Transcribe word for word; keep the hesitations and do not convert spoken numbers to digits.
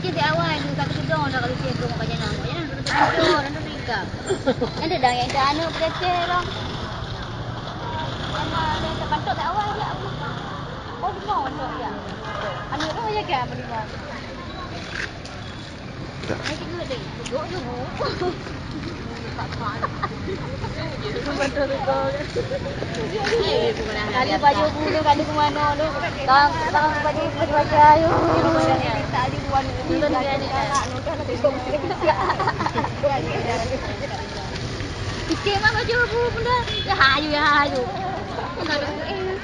Di awai tu, ka teukeudong dah kalau cedong kat jalan. Kat jalan tu, tu, tu, tu, tu, tu, tu, tu, tu. Nanti dah yang dah anu, peleceh orang. Sama ada yang terbantuk di awai dia. Oh, limau bantuk dia. Anu tu je kan, limau. Tak. Nanti dulu deh, duduk dulu. Kali baju bulu, kali kemana tu? Tang, tang baju, baju aja, ayo. Tak ada buat ni, tak ada galak, udah nanti kau. Fikir mah baju bulu pun dah. Ya, ayo, ya, ayo. Enggak ada, eh.